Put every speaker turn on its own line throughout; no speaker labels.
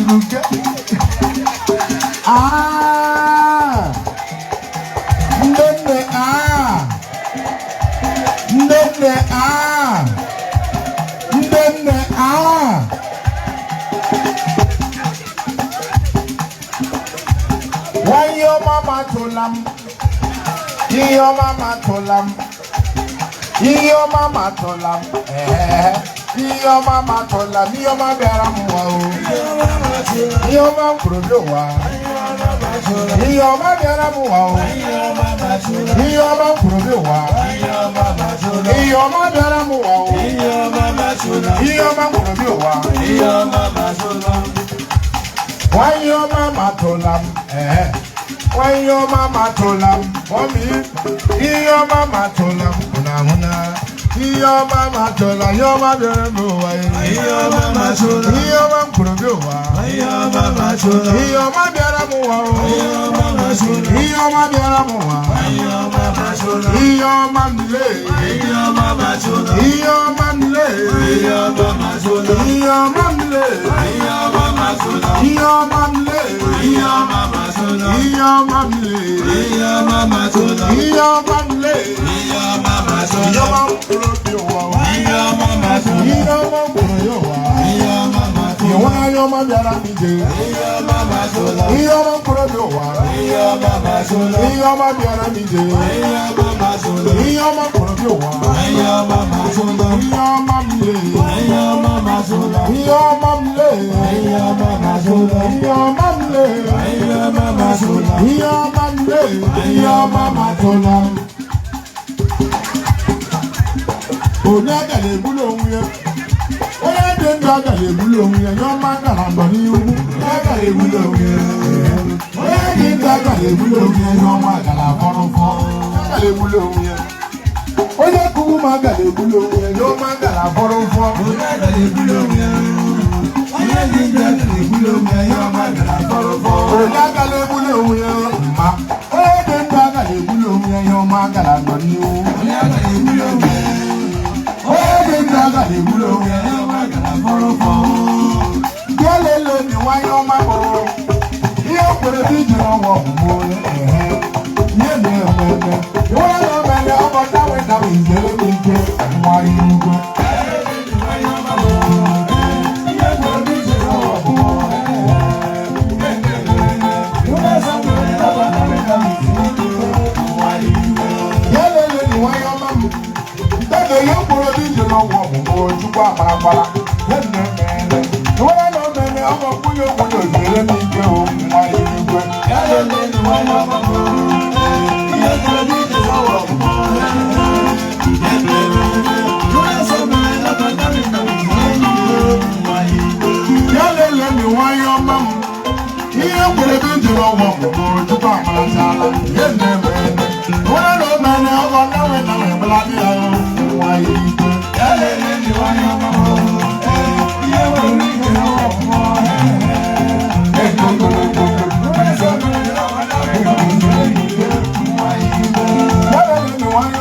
Nke Ah! Ndị nne, ah! Ndị nne, ah! Ndị nne, ah! Nwanyị ọma matụla m, ihe ọma matụla m, ihe ọma matụla m, ee, ihe ọma matụla m, ihe ọma bịara m ụwa o, ihe ọma m kwuru bịa ụwa, ihe ọma bịara m ụwa o, ihe ọma m kwuru bịa ụwa, ihe ọma bịara m ụwa o, ihe ọma m kwuru bịa ụwa. Nwanyị ọma matụla m, ee, nwanyị ọma matụla m, mummy, ihe ọma matụla m, hụna hụna, ihe ọma matụla, ihe ọma bịara m ụwa, ihe ọma m kwuru bịa ụwa, ihe ọma bịara m ụwa o, ihe ọma bịara m ụwa, ihe ọma m lee, ihe ọma m lee, ihe ọma m lee, ihe ọma m lee, ihe ọma m lee, ihe ọma m lee, ihe ọma m kwuru bịa ụwa o, ihe ọma m kwuru ya ụwa, ịhụnanya ọma bịara m ije, ihe ọma m kwuru bịa ụwa, ihe ọma bịara m ije, ihe ọma m kwuru bịa ụwa, ihe ọma m lee, ihe ọma m lee, ihe ọma m lee, ihe ọma m lee, ihe ọma matụla m. Onye agala egbula onwe ya, onye dị ndụ agala egbula onwe ya, ihe ọma gara nọ n'ihu, onye agala egbula onwe ya, onye dị ndụ agala egbula onwe ya, ihe ọma gara afọrọ fọ, agala egbula onwe ya, onye kuwu m agala egbula onwe ya, ihe ọma gara afọrọ fọ, onye agala egbula onwe ya mma, onye dị ndụ agala egbula onwe ya, ihe ọma gara nọ n'ihu, onye dị ndụ agala egbula onwe ya. Kelele ni nwanyị ọma kpọrọ ihe o kwere bụ iji n'ọnwa ọmụmụ ehe ihe na-eme eme iwere na omene ọbọ dawe dawe izere m ike nwanyị ugwu. Kelele ni nwanyị ọma m dede ihe o kwere bụ iji n'ọnwa ọmụmụ Chukwu amarakwala ihe na-eme eme iwere na omene ọbọ kwunye okwunye ozere m ike o nwanyị ugwu. Ya lele mi nwanyị ọma m, ihe kwere bụ iji n'ọnwa ọmụmụ Chukwu amarachala ihe na-eme eme nwere na omene ọgọ nawe nawe bụla dị ya nwanyị igwe. Ya lele mi nwanyị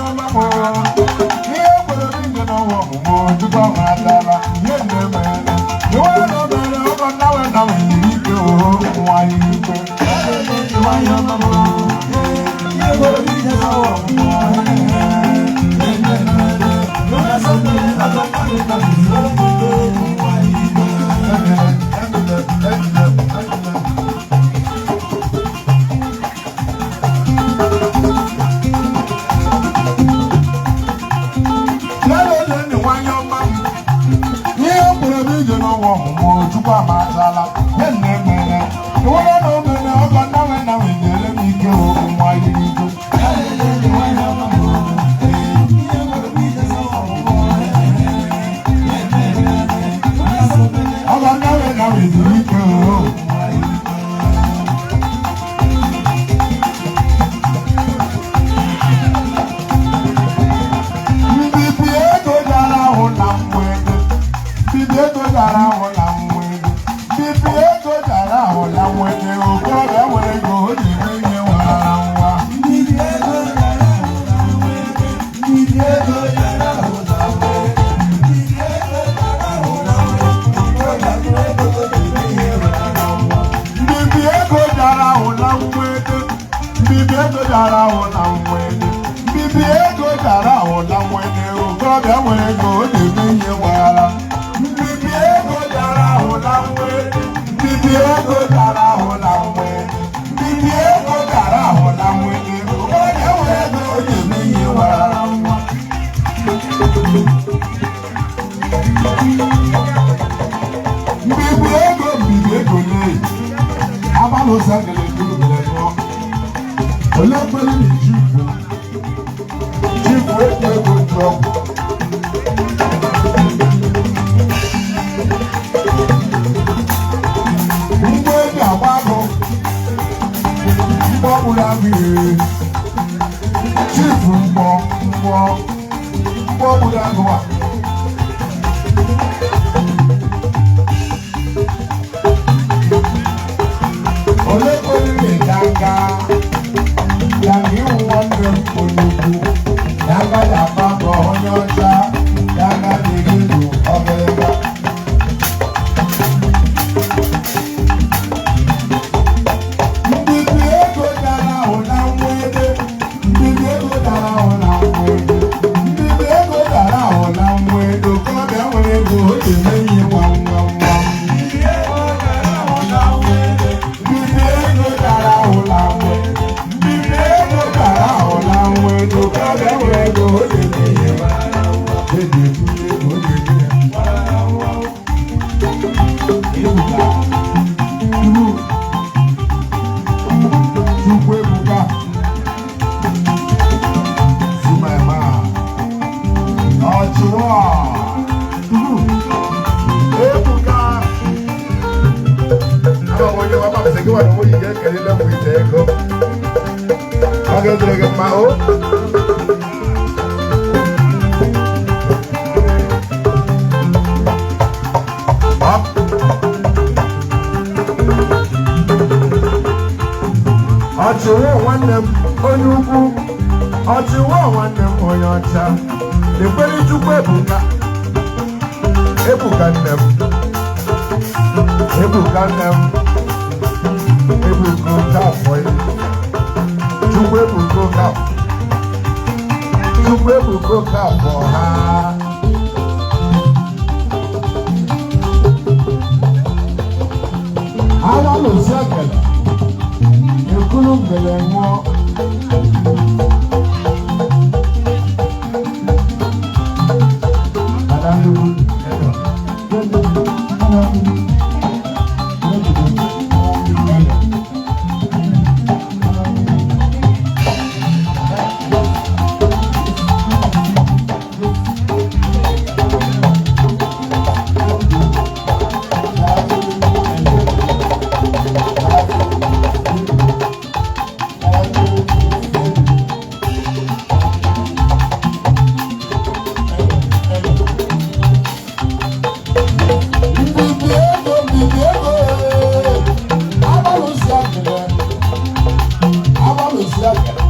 ọma m, ihe kwere bụ iji n'ọnwa ọmụmụ Chukwu amarachala ihe na-eme eme nwere na omene ọgọ nawe nawe yiri ike o nwanyị igwe. Lelele ni nwanyị ọma m, ihe o kwere bụ ije n'ọnwa ọmụmụ Chukwu amachala ihe na-emere iwere na omene ọgọ nawe nawe nyere m ike o nwanyị igwe. Ọgọ nawe nawe zuru ike o. Mbibi ego dara ahụ na mwede, mbibi ego dara ahụ na mwede, mbibi ego dara ahụ na mwede, okorobịa nwere ego o ji eme ihe nwara nwa. dara ahụ na nwere. Mbibi ego dara ahụ na nwere. Okorobịa nwere ego, ọ na-eme ihe gbaghara. Mbibi ego dara ahụ na nwere. Mbibi ego dara ahụ na nwere. Mbibi ego dara ahụ na nwere. Okorobịa nwere ego, ọ na-eme ihe gbaghara nwa. Mbibi ego, mbibi ego lee. Abalụsa gele duru gele nụọ. Olee kwere na chifu? Chifu ekwu ego jụọ. Mgbe eji agba agụ, mgbọ gburu agụ ihe. Chifu mgbọ, mgbọ, mgbọ gburu agụ a. Olee kwere na ịdanga? Yàrá ìwú nwanne m onye ukwu. Yanga ga-agba mbọ onye ọcha. Yanga na-eri ndụ ọgịrịga. Mbibi ego dara ahụ na mwede. Mbibi ego dara ahụ na mwede. Mbibi ego dara ahụ na mwede. Okorobịa nwere ego, o ji eme ihe nwa nwa nwa. Mbibi ego dara ahụ na mwede. Mbibi ego dara ahụ na mwede. Mbibi ego dara ahụ na mwede. Okorobịa nwere ego, o ji eme ihe nwa nwa. Eji ebu ego, o ji eme ya. Ebuka. Ibu. Chukwu ebuka. See my man. Ọchịwa. Tubu. Ebuka. Ama m onye ọma sị gị nwa na onwe gị ga-ekelele m ite ego. Ọ ga-edere gị mma o. Ọ. Ọchịwa nwanne m onye ukwu. Ọchịwa nwanne m onye ọcha. Ekpere Chukwu ebuka. Ebuka nne m. Ebuka nne m. Ebuka Okafor ya. Chukwu ebuka Okafor. Chukwu ebuka Okafor ha. Agha lụsị ekele. Ekulu ngele nwụọ. Ada nnukwu ego. Ada nnukwu. Mbibi ego, mbibi ego, agbalụsi akịrị, agbalụsi akịrị.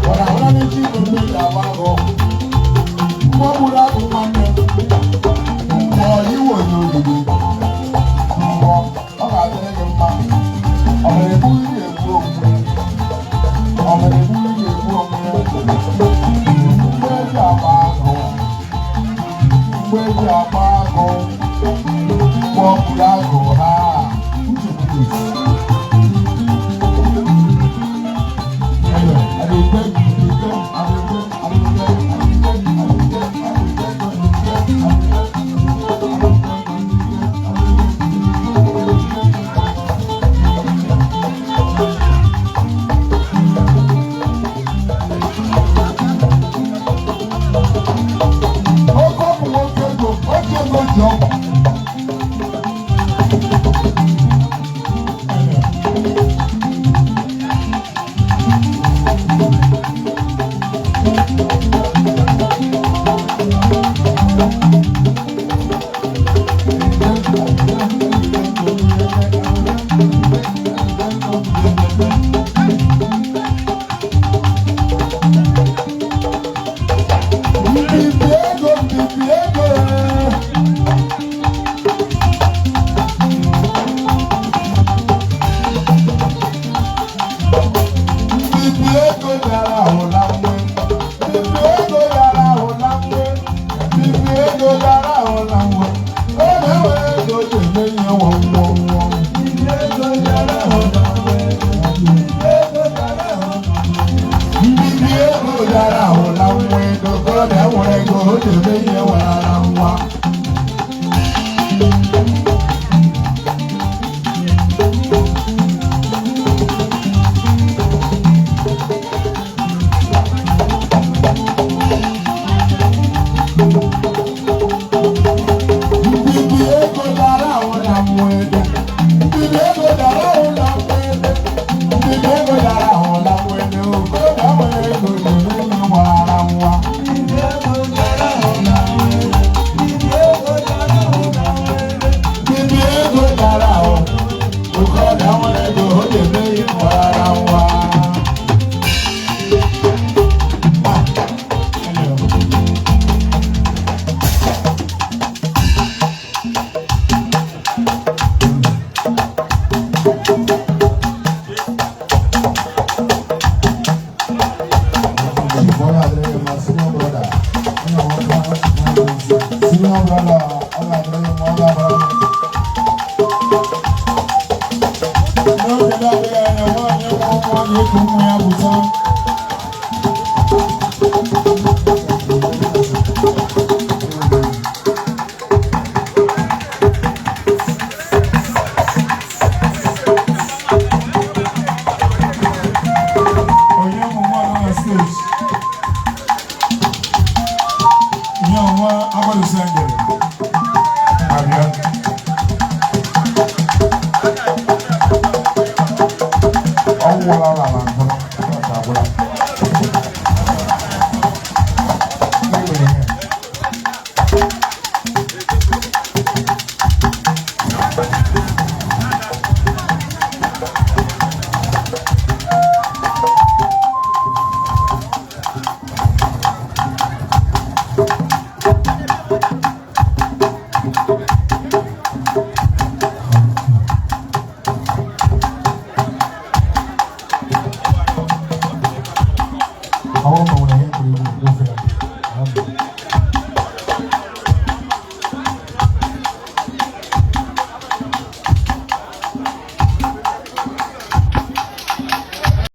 Wara ahụla n'echi igwe mmiri agba agụ. Mgbe gburu agụ nwanne m, mgbe iwe onye ogige, mgbe ọ ga-adịrị gị mma. Ọ mere egbu iri egbu onwe ya. Ọ mere egbu iri egbu onwe ya. Mgbe eji agba agụ, mgbe eji agba agụ, mgbe ọ gburu agụ ha. Uche kwuru. I dey beg, I dey beg, I dey beg, I dey beg, I dey beg, I dey beg, I dey beg, I dey beg, I dey beg. Oke ọkụ nwoke ego, oke ego ji ọgwụ. Mbibi ego dara ahụ na mwede. Mbibi ego dara ahụ na mwede. Mbibi ego dara ahụ na mwede. Okorobịa nwere ego na-eme ihe gbara nwa. Mbibi ego dara ahụ. Okorobịa nwere ego ọ na-eme ihe gbara nwa. Ah, hello. Chief Ọladịrị ma senior brother. Senior brother Ọladịrị ma ọ ga-abara. N'oge na-adịghị anya, nwaanyị mụrụ nwa ga-eku nwa ya pụta. Onye ụmụ nwa nọ na stage. Ihe ọnwa agbadose ngere. Abịa. Ọ wụla ala na nkụ. Ọ agwụla. Ndị nwere ihe. Ọ bụrụ na o nwere ihe egwuregwu, ofe ya.